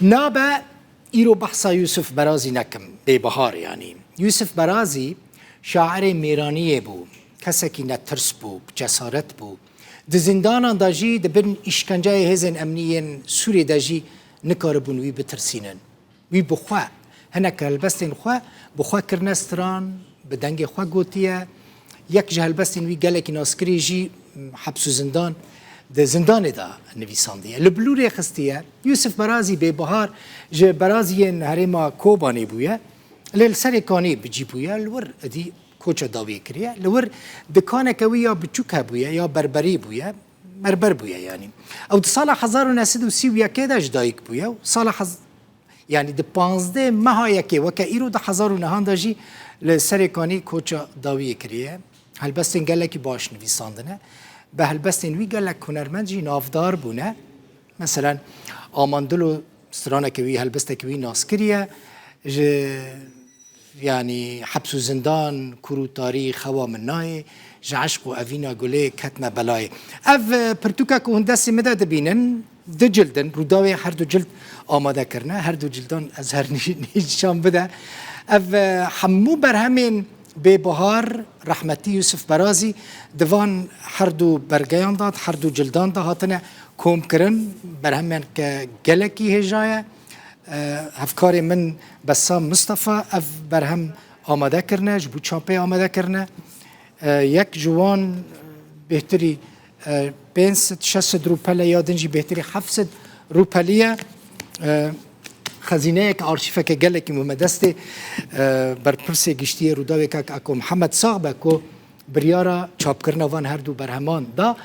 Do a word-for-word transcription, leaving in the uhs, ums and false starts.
Nabe îro behsa Yûsif Berazî nekim, Bêbihar yanî. Yûsif Berazî şairê mêraniyê bû, kesekî netirs bû, cesaret bû. Di zindanan de jî di bin îşkenceyê hêzên emnî yên Sûrê de jî nikaribûn wî bitirsînin. Wî bi xwe, hinek helbestên xwe bi xwe kirine stran, bi dengê xwe gotiye. Yek ji helbestên wî gelekî naskirî jî, m, heps û zindan, di zindanê de nivîsandiye. Li bilûrê xistiye. Yûsif Berazî Bêbihar ji beraziyên herêma Kobanê bûye. Lê li Serê Kanî bi cî bûye, li wir êdî koça dawiyê kiriye. Li wir dikaneke wî ya biçûk hebûye, ya berberî bûye, berber bûye yanî. Ew di sala hezar û neh sed û sî û yekê de ji dayik bûye û sala hez-, yanî di panzdeh meha yekê weke îro di hezar û nehan de jî li Serê Kanî koça dawiyê kiriye. Helbestên gelekî baş nivîsandine. Bi helbestên wî gelek hunermend jî navdar bûne. Meselen, Amandilo straneke wî, helbestekî wî nas kiriye. Ji, yanî, heps û zindan, kûr û tarî, xewa min nayê, ji eşq û evîna gulê ketme belayê. Ev, e, pirtûka ku hûn destê min de dibînin, du cild in, Rûdawê her du cild amade kirine, her du cildan ez her nî-, nîşan bide. Ev, e, hemû berhemên Bêbihar, rehmetî Yûsif Berazî, di van her du bergeyan de, her du cildan de hatine kom kirin, berhemeke gelekî hêja ye. E, hevkarê min Bessam Mistefa ev berhem amade kirine, ji bo çapê amade kirine. E, yek ji wan bêhtirî, e, pênc sed şeş sed rûpel e, ya din jî bêhtirî heft sed rûpelî ye. E, xezîneyeke, arşîveke gelekî muhim e destê, e, berpirsê giştî yê Rûdawê kak Ako Mihemed Sax be ku biryara çapkirina van her du berheman da.